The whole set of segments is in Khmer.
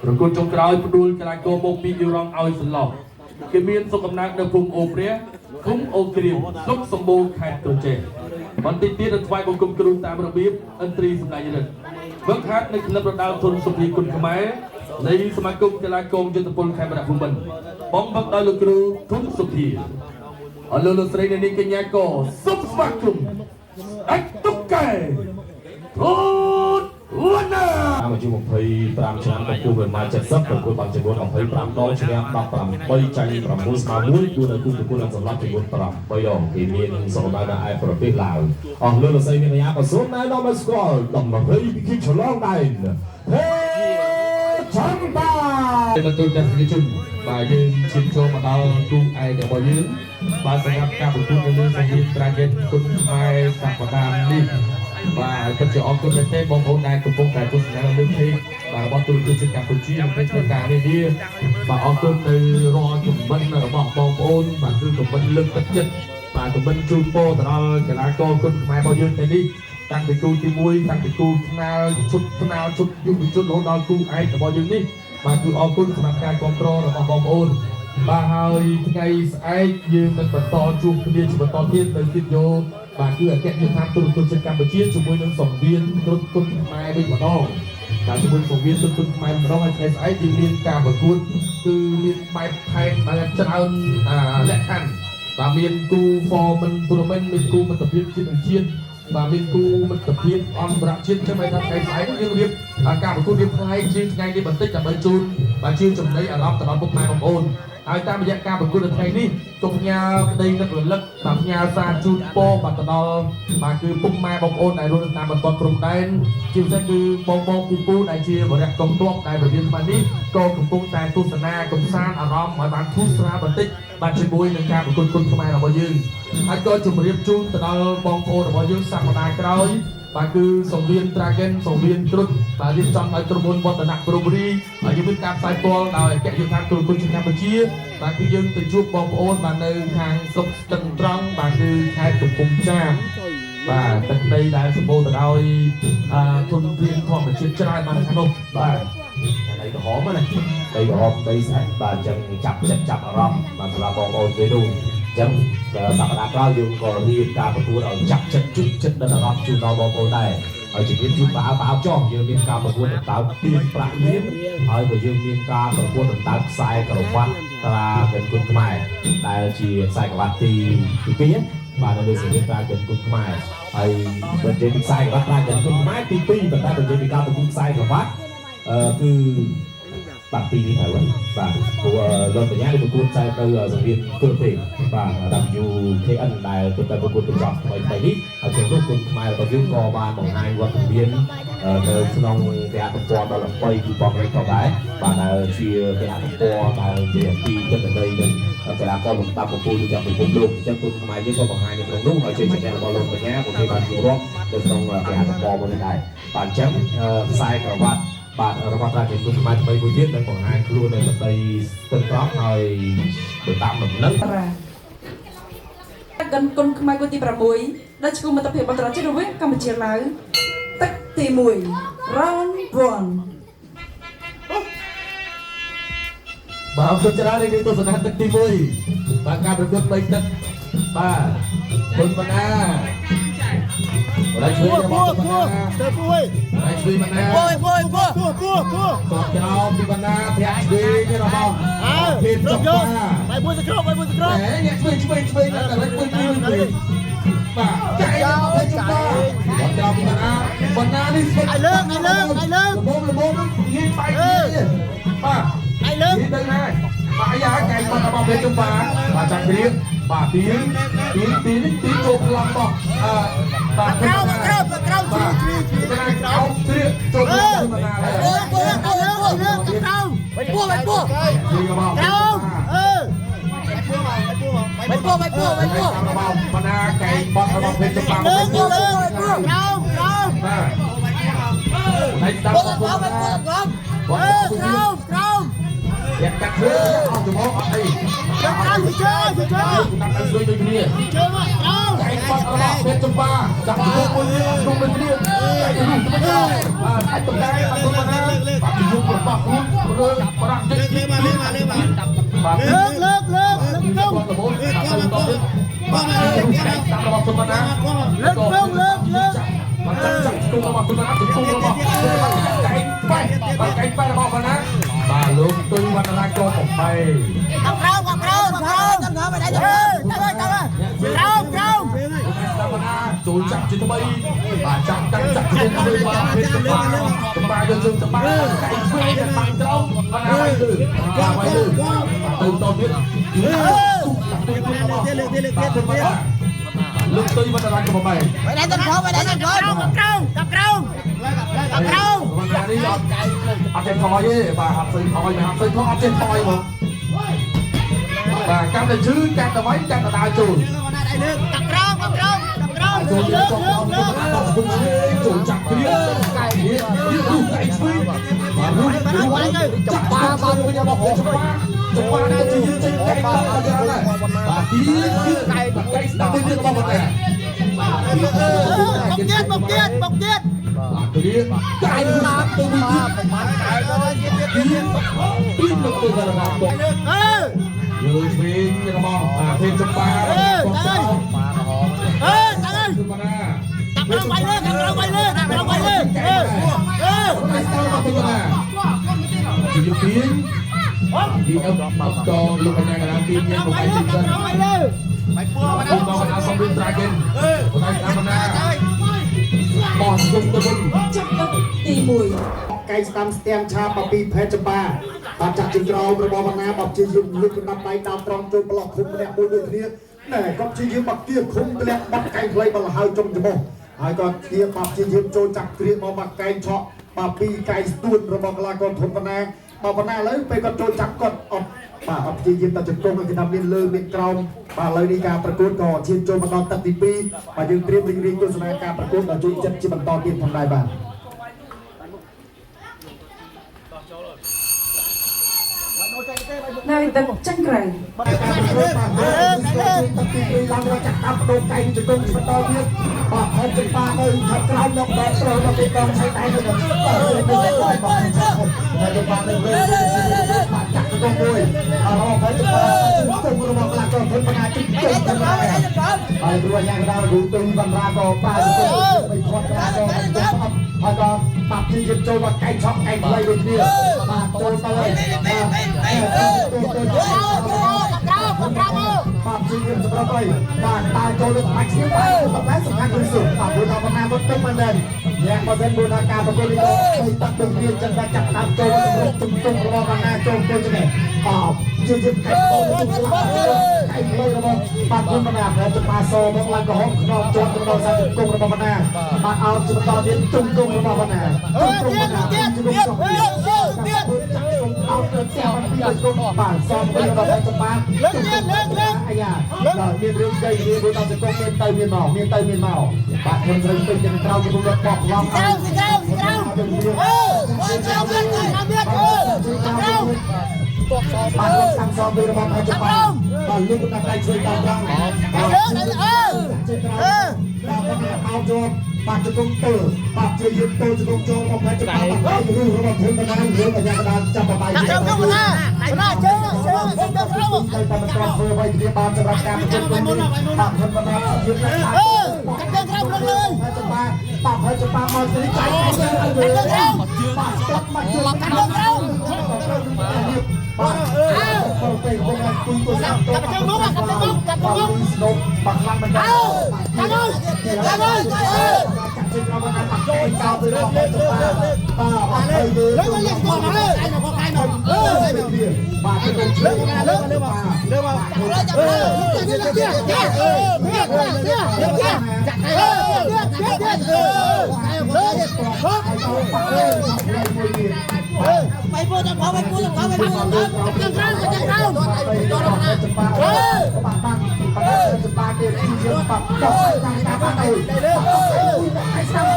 ប្រគួតចុងក្រោយផ្ដួលកីឡាករមកពីអ៊ីរ៉ង់ឲ្យសន្លប់គេមានសុខកំណើតនៅភូមិអូព្រះឃុំអូក្រៀមស្រុកសម្បូរខេត្តក្រចេះបន្តិចទៀតនឹងថ្វាយបង្គំគ្រូតាមរបៀបឥន្ទ្រីសម្ដែងរិទ្ធវឹកហាត់នៅក្លឹបរដាលធនសុភីគុណខ្មែរនៃសមាគមកីឡាករយុទ្ធពលខេមរៈភូមិន្ទបងវឹកដោយលោកគ្រូធុនសុភាអរលោកលោកស្រីអ្នកនាងកញ្ញាក៏សូមស្វាគមន៍អិចតុកកែធូតវណ្ណា តាមអាយុ25ឆ្នាំប្រគួតប្រមាណ70ប្រគួតបានចំនួន25ដងឈ្នះ18ចាញ់9ស្មើ1ដួលនៅគូប្រគួតនឹងសម្រាប់ចំនួន8ដងគេមានសុខភាពនៅឯប្រទេសឡាវអស់លោកលោកស្រីមានអាក៏សូមណែនាំឲ្យស្គាល់ដំរីពិធីឆ្លងដែនហេចន្ទា បន្ទូលទស្សនិកជនបាទយើងឈានចូលមកដល់ទូឯករបស់យើងបាទសម្រាប់ការប្រគួតនៅលើសង្វៀនត្រាហ្គេនគុណខ្មែរសប្តាហ៍នេះបាទពិតជាអរគុណមែនទេបងប្អូនដែលកំពុងតែទស្សនានៅលើ page បាទរបស់ទូរទស្សន៍ជាតិកម្ពុជានិង page ធ្វើការនេះវាបាទអរគុណនៅរាល់ comment របស់បងប្អូនបាទគឺ comment លើកទឹកចិត្តបាទ comment ជូនពរទៅដល់កីឡាករគុណខ្មែររបស់យើងថ្ងៃនេះតាំងពីគូទី1តាំងពីគូថ្នាលឈុតថ្នាលឈុតយុវជនរហូតដល់គូឯករបស់យើងនេះបាទគឺអរគុណសម្រាប់ការគ្រប់គ្រងរបស់បងប្អូនបាទហើយថ្ងៃស្អែកយើងនឹងបន្តជួបគ្នាជាបន្តទៀតនៅស្ទូឌីយោបាទគឺអគ្គនាយកដ្ឋានទូរទស្សន៍ជាតិកម្ពុជាជាមួយនឹងសង្វៀនគ្រុឌគុណខ្មែរវិញម្ដងបាទជាមួយសង្វៀនគ្រុឌគុណខ្មែរម្ដងហើយថ្ងៃស្អែកយើងមានការប្រកួតគឺមានបែបផែនបែបច្រើនអាលក្ខខណ្ឌបាទមានគូ Foreman Tournament មានគូមិត្តភាពជាតិនិងជាតិបាទមានគូមិត្តភាពអន្តរជាតិចឹងហើយថាថ្ងៃស្អែកយើងរៀបការប្រកួតរៀបផ្លែជាងថ្ងៃនេះបន្តិចដើម្បីជូនបាទជាចំណីអារម្មណ៍ទៅដល់ពុកម៉ែបងប្អូនហើយតាមរយៈការប្រកួតនៅថ្ងៃនេះទុកផ្ញើក្តីនឹករលឹកបាទផ្ញើសារជូនពរបាទទៅដល់បាទគឺពុកម៉ែបងប្អូនដែលរស់នៅតាមបន្ទាត់ព្រំដែនជាពិសេសគឺបងបងពូពូដែលជាវរៈកងទ័ពដែលពលានស្មាននេះក៏កំពុងតែទស្សនាកំសាន្តអារម្មណ៍ឲ្យបានធូរស្រាលបន្តិចបាទជាមួយនឹងការប្រកួតគុណខ្មែររបស់យើងហើយក៏ជម្រាបជូនទៅដល់បងប្អូនរបស់យើងសប្តាហ៍ក្រោយបាទគឺសង្វៀន Dragon សង្វៀនគ្រុឌបាទរៀបចំដោយក្រុមហ៊ុនវឌ្ឍនៈព្រំរីហើយយើងមានការផ្សាយផ្ទាល់ដោយអគ្គនាយកដ្ឋានទូរទស្សន៍ជាតិកម្ពុជាបាទគឺយើងទៅជួបបងប្អូនបាទនៅខាងស្រុកស្ទឹងត្រង់បាទគឺខេត្តកំពង់ចាមបាទទឹកដីដែលសម្បូរទៅដោយអឺធនធានធម្មជាតិច្រើនបាទនៅខាងនោះបាទ ដីក្រហមណាដីក្រហមដីស្អិតបាទអញ្ចឹងចាប់ចិត្តចាប់អារម្មណ៍បាទសម្រាប់បងប្អូនគេនោះអញ្ចឹងសប្តាហ៍ក្រោយយើងក៏រៀបការប្រកួតឲ្យចាប់ចិត្តជុកចិត្តដល់អារម្មណ៍ជូនដល់បងប្អូនដែរហើយជំរាបជូនបើបើចោះយើងមានការប្រកួតដណ្ដើមទៀនប្រាក់លៀនហើយក៏យើងមានការប្រកួតដណ្ដើមខ្សែក្រវ៉ាត់ត្រាកិនគុណខ្មែរដែលជាខ្សែក្រវ៉ាត់ទី2បាទនៅលើសង្វៀនត្រាកិនគុណខ្មែរហើយបើនិយាយពីខ្សែក្រវ៉ាត់ត្រាកិនគុណខ្មែរទី2ប៉ុន្តែបើនិយាយពីការប្រកួតខ្សែក្រវ៉ាត់អឺគឺ បាទទីនេះត្រូវហើយបាទព្រោះលោកបញ្ញានេះប្រកួតខ្សែទៅសង្វៀនគុលទេបាទ WKN ដែលទើបតែប្រកួតបញ្ចប់ថ្មីថ្មីនេះហើយក្នុងនោះគុណខ្មែររបស់យើងក៏បានបង្ហាញវត្តមាននៅក្នុងគេហទំព័រដ៏ល្បីគឺបងរិចផងដែរបាទដែលជាគេហទំព័រដែលនិយាយអំពីទិន្នន័យនិងកីឡាករលំដាប់កំពូលទូទាំងពិភពលោកអញ្ចឹងគុណខ្មែរយើងក៏បង្ហាញនៅក្នុងនោះហើយជ័យជំនះរបស់លោកបញ្ញាក៏គេបានចូលរួមនៅក្នុងគេហទំព័រមួយនេះដែរបាទអញ្ចឹងខ្សែក្រវ៉ាត់បាទរបស់ត្រាជាគុណខ្មែរថ្មីមួយទៀតនឹងបង្ហាញខ្លួននៅដីស្ទឹងត្រង់ហើយទៅតាមដំណឹង រាកិនគុណខ្មែរគូទី6ដែលឈ្មោះមិត្តភាពអន្តរជាតិរវាងកម្ពុជាឡាវទឹកទី1 round 1 បាទអរគុណច្រើននេះទស្សនៈទឹកទី1បាទការប្រកួត3ទឹកបាទគុណបណ្ណាបាទជួយរបស់គុណបណ្ណា ទៅពួយ បាទជួយបណ្ណា ពួយពួយពួយពួយពួយពួយ តបក្រោមពីបណ្ណាធាក់ឆ្វេងរបស់ អើ ភេទ គ្រប់ ចុះ យកបាយពួយសក្របាយពួយសក្រ តែអ្នកឆ្វេងឆ្វេងឆ្វេងតែលេចមួយមួយមួយបាទចែករបស់ភេទចុះបាទតបក្រោមពីបណ្ណាបណ្ណានេះស្វិត ឲ្យលើកឲ្យលើកឲ្យលើក ល្មមល្មមនិយាយបែកគ្នាបាទ ឲ្យលើក និយាយទៅណាបាទអាយ៉ាកែបាត់របស់ភេទចុះបាទបាទចាប់គ្រៀងបាទទីទីទីនេះទីចូលប្លង់របស់អឺបាទ ក្រោមក្រោមក្រោមជ្រីជ្រីជ្រី បណ្ណាក្រោមជ្រៀកចូលប្លង់បណ្ណាហើយ ពួយពួយឲ្យលើកឲ្យលើកក្រោមបាយពួយបាយពួយ ទីរបស់ ក្រោមអឺបាយពួយបាយពួយបាយពួយ របស់បណ្ណាកែបត់របស់ភេទចម្បា លើកលើកក្រោមក្រោម បាទហើយស្ដាប់ ពួយបាយពួយក្រោមអឺក្រោមក្រោម យ៉ាកាត់ធ្វើអស់ចំហអត់អី ក្រោមជើជើ ដាក់ឲ្យជួយដូចគ្នា ជើមកក្រោមក ែបត់របស់ភេទចម្បាចាប់ជាមួយមួយគ្នាក្នុងដូចគ្នាបាទអាចតំណាងបាទបណ្ណាបាទពីយុគ រើប្រាក់តិច លើកលើកមកលើកមក បាទ លើកលើកលើកលើក លើកល្មមបាទទៅតទៀតបាទតាមរបស់គុណណា លើកលើកលើកលើក បាទចាប់ចាប់គុំរបស់គុណណាគុំរបស់កែងប៉ែបាទកែងប៉ែរបស់គុណណាបាទលោកទុយវណ្ណរាក៏បំបី កំក្រោមកំក្រោមកំក្រោមកំក្រោមទៅទៅទៅក្រោមក្រោម តាមណាចូលចាប់ជាថ្មីបាទចាប់ចាប់ចាប់ជាថ្មីបាទពេញចំបាចំបាយកជើងចំបាកែងឆ្វេងបាញ់ត្រង់បាទណាលឺបាទលឺទៅតទៀតលោកទុយវណ្ណរាក៏បំបី ไปไหนต้นក្រោមไปไหนต้นក្រោមក្រោមក្រោមក្រោម វណ្ណរានេះអត់អត់ចេះថយទេបាទអត់ស្អីថយអត់ស្អីថយអត់ចេះថយហ្មងបាទកាន់តែឈឺកាន់តែវាយកាន់តែដើរចូល ក្រោមក្រោមក្រោម ចូលលើកលើកលើកចូលចាប់គ្រាកែនេះនេះកែឆ្វេងបាទរុះចាប់បាបាទវិញរបស់ចំបាចំបានេះជាយើងចេញកែបាទបាទទីកែកែស្ដាប់នេះរបស់បង បុកទៀតបុកទៀតបុកទៀត បាទគ្រាកែតាមទៅវិញ បានកែទៅទៀតទៀតទៀត ពីលោកទៅដល់ដល់ អឺ លើឆ្វេងរបស់អាភេទចំបា អឺតា គឺបាណា ក្រោមไปលើក្រោមไปលើក្រោមไปលើអឺអឺ តែស្ដាប់ទៅណាជាយពីងទីអឹបអបកលោកកញ្ញាកណាទីញ៉ាំ ไป បៃ លើ ទីសិន ក្រោមไปលើ បៃពួរបណ្ណាសំបណ្ណាសំរឿងត្រាកិនបណ្ណាស្ដាប់បណ្ណាបោះគុំទៅវិញ ចាប់ទឹកទី1 កែងស្ដាំស្ទាំងឆាបពីផេតចម្បាបាទចាក់ជើងក្រោមរបស់បណ្ណាបព្យាយាមលើកកណ្ដាប់ដៃតាមត្រង់ចូលប្លុកឃុំម្នាក់មួយដូចគ្នាណែគាត់ព្យាយាមបាក់ទៀឃុំធ្លាក់បាត់កែងខ្លីបលហើយចុងច្បុះហើយក៏ទៀបព្យាយាមចូលចាប់គ្រាមកបាក់កែងឆក់បាទពីកែងស្ទួនរបស់កីឡាករធនបណ្ណាបាទបណ្ណាឥឡូវពេលគាត់ចូលចាប់គាត់អត់បាទអត់ព្យាយាមតែជង្គង់គេថាមានលើមានក្រោមបាទឥឡូវនេះការប្រកួតក៏ឈានចូលមកដល់ទឹកទី2បាទយើងត្រៀមរីករាយទស្សនាការប្រកួតដ៏ជួយចិត្តជាបន្តទៀតផងដែរបាទ នៅទឹកចង្ក្រៅ បាទការប្រកួតបាទទឹកទី2ឡើងមកចាក់តាមបដូរកែងជង្គង់បន្តទៀតបាទហែកជង្គង់នៅខាងក្រោមមកដល់ត្រូវដល់ទីដងឆៃដៃទៅបាទបាទជង្គង់នៅលើបាទចាក់ជង្គង់មួយអរហែកជង្គង់ជង្គង់របស់កីឡាករធនបណ្ណាជង្គង់ហើយគ្រូអាញាកដាលគ្រូទុយបណ្ដាក៏បាទជង្គង់បីធាត់កីឡាករហើយក៏បាក់ទីចូលមកកែងឆក់កែងខ្លីដូចគ្នាបាទចូលទៅហើយបាទជាងសម្រាប់អីបាទតើចូលលើបាច់ឈាមបាទតែសំខាន់គឺសុខបាទព្រោះដល់បណ្ណាមកទឹកមែនទេអ្នកបើសិនព្រោះថាការប្រកួតនេះទៅទឹកទៅគ្នាចឹងថាចាប់តាមចូលទៅទុំទុំរបស់បណ្ណាចូលទៅចឹងបាទជាជាកែបកែផ្លូវរបស់បាទគុណបណ្ណាដែលទៅបាសមកឡើងក្រហមខ្នងជាប់ទៅដល់សាច់គង់របស់បណ្ណាបាទអោជាបន្តទៀតទុំទុំរបស់បណ្ណាទុំទុំបណ្ណា ទៀតទៀតទៀតទៀត អោទៅផ្ទះបណ្ណាពីគុំបាទសំវិញរបស់ទៅបាទ លើកទៀតលើកលើក អាយ៉ាដល់មានរឿងស្ដីមានរឿងដល់សង្គមមានទៅមានមកមានទៅមានមកបាទខ្ញុំស្រីពេញទាំងក្រៅកំពុងតែបោះឡំ ក្រោមក្រោមក្រោមអឺក្រោមទៀតក្រោមទៀតអឺក្រោម បាទលោកសាំសងពីរបស់អច្ចបាលបាទលោកក៏ដាក់ដៃជួយតាមត្រង់ លើកអឺអឺ បាទអោជាប់បាទជង្គង់ទល់បាទជាយាមទល់ជង្គង់ចូលមកផ្នែកច្បាប់បាទរឿងរបស់ធនបណ្ដារឿងអាញាកដាលចាប់បបាយ ក្រោមក្រោមណាណាជើងជើងជើងក្រោម តែតែមិនទាន់ធ្វើអ្វីគ្នាបានសម្រាប់ការប្រជុំនេះបាទធនបណ្ដាជាណា អឺកាត់ជើងក្រោមលើកលើ ហើយច្បាប់បាទហើយច្បាប់មកស្រីចៃ កាត់ជើងក្រោម បាទស្ទាត់មកជួយ កាត់ជើងក្រោម បាទអឺទៅទៅគួយគួយ កាត់ជើងមុខកាត់ជើងមុខកាត់ជើងមុខ ស្នុកបាក់ខ្លាំងមែន អើកាត់អើកាត់អើ ចាក់ជើងក្រោមណាបាក់កែកោទៅរបស់ច្បាប់បាទអត់ទៅ លើកលើកលើកអឺ បាទទៅ លើកលើកលើកលើកលើកទៀតទៀតទៀតទៀតទៀតទៀតចាក់ទៀតទៀតទៀតលើក ไปพูดจะขอไปพูดจะขอไปพูดจะข้างจะข้าง จะปาปาปาปาจะปาเกลียวปาปาตาตาไปไอ้สัง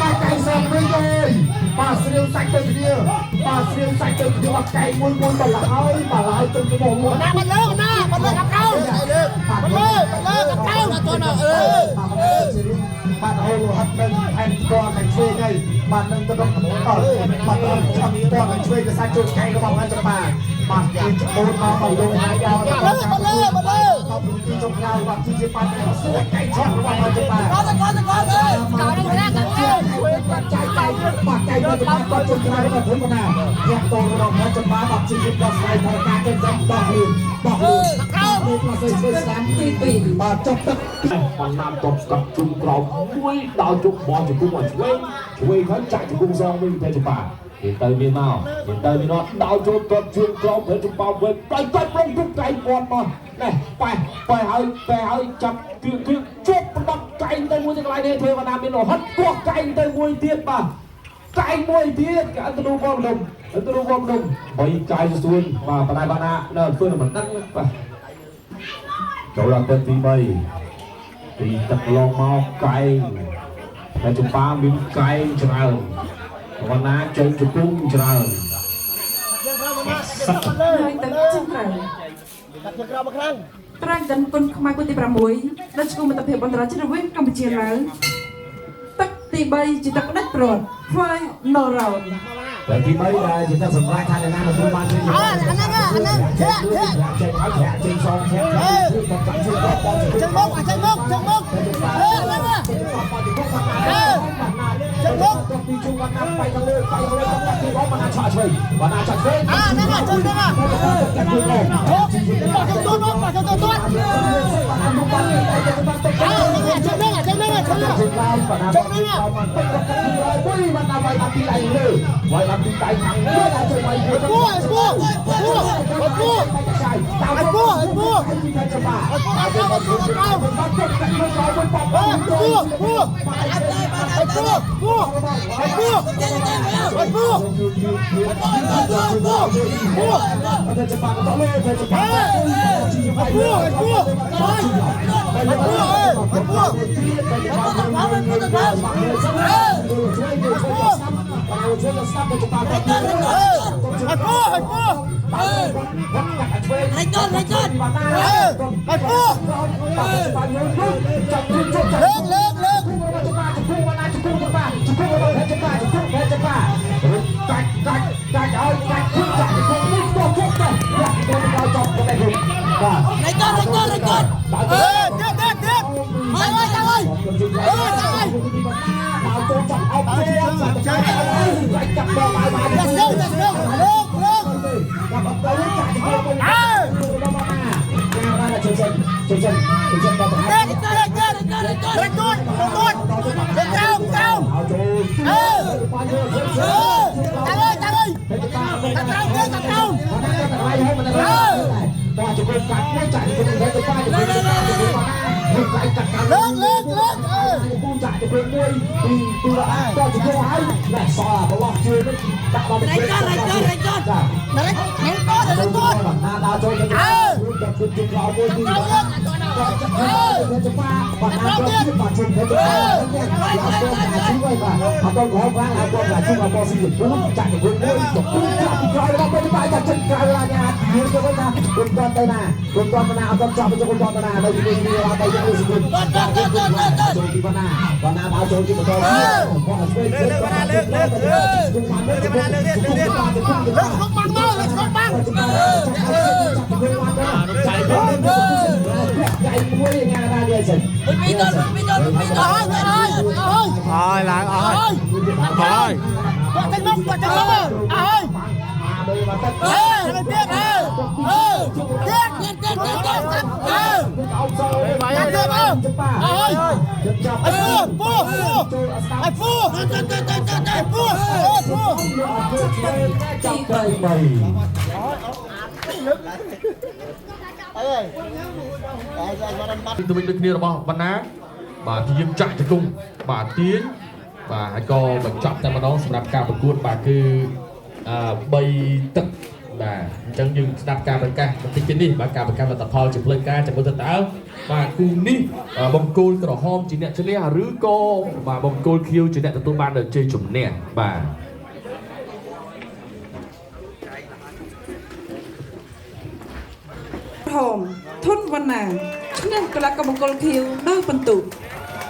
ปาไก่สองไม่เลยปาเสียวใส่ตัวเดียวปาเสียวใส่ตัวเดียวไก่มุนมุนบลายบลายจนจะบอกหมด หน้ามันเลิกหน้ามันเลิกกับเขามันเลิกมันเลิกกับเขาตัวน่ะเออ បាទហូរហត់នឹងផែនកងខាងឆ្វេងហើយ បាទនឹងទៅដល់បាទដល់ឆាប់ពាន់ឆ្វេងកសាច់ចូលកែងរបស់ផាចម្ប៉ាបាទគឺច្បូតមកបាទលោកហើយដល់ បាត់លើបាត់លើបាត់លើ តបទីចុងក្រោយបាទជាបាត់សួរកែងឆក់របស់ផាចម្ប៉ា កោតកោតកោតអើកោតកោតអើ បាទចៃកែងបាទកែងរបស់គាត់ចុងក្រោយរបស់ធម្មតាធាក់តរបស់ផាចម្ប៉ាបាទជាដោះស្រាយធរការទៅចាំដោះលឿនដោះលឿនដោះផ្សេងផ្សេងស្ដាំ ទី2 បាទចុះទឹក បណ្ណាំតបស្កាត់ជុំក្រោមមួយដល់ជុំបោះជង្គង់មកឆ្វេងឆ្វេងហើយចាក់ជង្គង់សងវិញទៅចម្ប៉ាមានទៅមានមកមានទៅមានមកដល់ចូលតបជើងក្រោមទៅចម្ប៉ាវិញដៃកាត់ប្រងទុកកៃពាត់មកនេះប៉េះប៉េះហើយប៉េះហើយចាប់គៀកគៀកជប់ប្រដាប់កែងទៅមួយទៅកន្លែងនេះធ្វើបណ្ណាមានរហិតគោះកែងទៅមួយទៀតបាទកែងមួយទៀតកអន្តរូវម្ដុំអន្តរូវម្ដុំបីកាយស្ទួនបាទបណ្ណាបណ្ណានៅធ្វើមិនដឹងបាទចូលដល់ទឹកទី3ទីទឹកឡងមកកែងតែចម្ប៉ាមានកែងច្រើនវណ្ណាចេញជង្គង់ច្រើន ហើយទឹកចុងក្រោយ ដាក់ជើងក្រោមមកខ្លាំង ត្រាំកិនគុណខ្មែរគូទី6ដែលឆ្លងមិត្តភាពអន្តរជាតិរវាងកម្ពុជាឡាវទឹកទី3ជាទឹកផ្ដាច់ព្រាត់ Final round តែទី3ដែលជាទឹកសម្រាប់ថាអ្នកណាទទួលបានជ័យ អើអាហ្នឹងអាហ្នឹងធាក់ធាក់ ចេញហើយធាក់ចេញសងធាក់ចេញចាក់ជើងបោះ ជើងមុខអាជើងមុខជើងមុខអើហ្នឹងអើជើងមុខ ពីជុំវណ្ណាไปទៅលើไปទៅលើទៅទីវណ្ណាឆក់ឆ្វេងវណ្ណាឆក់ឆ្វេង អាហ្នឹងអាជើងហ្នឹងអាជើងទូនមកជើងទូនអើជើងហ្នឹងជើងហ្នឹងជើងហ្នឹង ជើងឡើងវណ្ណាជើងហ្នឹងមួយវណ្ណាវាយតាមពីដៃលើវាយតាមពីដៃខាងលើដល់ជួយវាយ ពូពូពូពូ ពូពូពូ ពូពូពូពូពូពូពូ ទៅច្បាប់ទៅលើទៅច្បាប់ ពូពូពូពូលើកលើកលើក កាច់កាច់កាច់ឲ្យកាច់ជិះកាច់ជិះនេះទៅជិះទៅទៅដល់ចប់ទៅបាទ រៃកនរៃកនរៃកនអឺទៀតទៀតទៀតហើយហើយហើយអឺហើយ ដល់ចូលចាប់អោបចាច់កាច់ដល់បាយបាយ Let's go let's go លើកលើក ដល់ទៅចាក់ទៅ អើ ជិះជិះជិះជិះដល់ ទៀតទៀតទៀតរៃកនរៃកនទៅក្រោមក្រោម ចូល អឺអឺតាអើយតាអើយតាក្រោមទៀតតាក្រោម បាទជង្គង់កាច់មួយចាក់ជង្គង់ទៅប៉ាជង្គង់ជង្គង់មួយកាច់កាច់កាច់ លើកលើកលើកអឺ ពូចាក់ជង្គង់មួយពីពីដល់ជង្គង់ហើយណែសល់ប្រឡោះជឿនេះដាក់ដល់ រៃកនរៃកនរៃកនរៃរៃកនរៃកន ណាដល់ចូលទៅ អើ ដល់ជង្គង់ក្រោមមួយពី ក្រោមលើកអឺ ទៅប៉ាបាទដល់បាទជង្គង់ទៅបាទអត់ដល់ក្រោមបាទអត់ដល់ជង្គង់អត់ដល់ស៊ីពូចាក់ជង្គង់មួយជង្គង់ចាក់ពីក្រោយដល់ទៅប៉ាចាក់ចិត្តក្រោយឡាញ៉ាយល់ទៅណាគុំតទៅណាគុំតទៅណាអត់ដល់ចាប់ជង្គង់តទៅណានៅទីនេះដល់ទៅយ៉ាងនេះគុំ តតតតត ចូលទីបណ្ណាបណ្ណាដល់ចូលទីបន្តគាត់ឆ្វេងលើកបណ្ណាលើកលើកលើកបណ្ណាលើកលើក លើកស្រុកបាំងមកលើកស្រុកបាំង ចៃចៃមួយញ៉ាណានេះសិន ពីតពីតពីតហើយហើយហើយ ហើយឡើងអស់ហើយហើយ បាក់ទៅមុខបាក់ទៅមុខអើយអើយទៀតអើអើទៀតទៀតទៀតទៀតទៀតអើកាត់ទៀតអើអើយអើពូពូអើពូទៅទៅទៅទៅពូពូ ទី3 3 ទៅវិញដូចគ្នារបស់បណ្ណាបាទព្យាយាមចាក់ជង្គង់បាទទាញបាទហើយក៏បញ្ចប់តែម្ដងសម្រាប់ការប្រកួតបាទគឺអឺ3ទឹកបាទអញ្ចឹងយើងស្ដាប់ការប្រកាសបន្តិចទៀតនេះបាទការប្រកាសលទ្ធផលជាផ្លូវការចាំមើលទៅតើបាទគូនេះបង្គោលក្រហមជាអ្នកឈ្នះឬក៏បាទបង្គោលខៀវជាអ្នកទទួលបាននៅជ័យជំនះបាទ ក្រហមធុនវណ្ណាឈ្នះកីឡាករបង្គោលខៀវដោយពិន្ទុ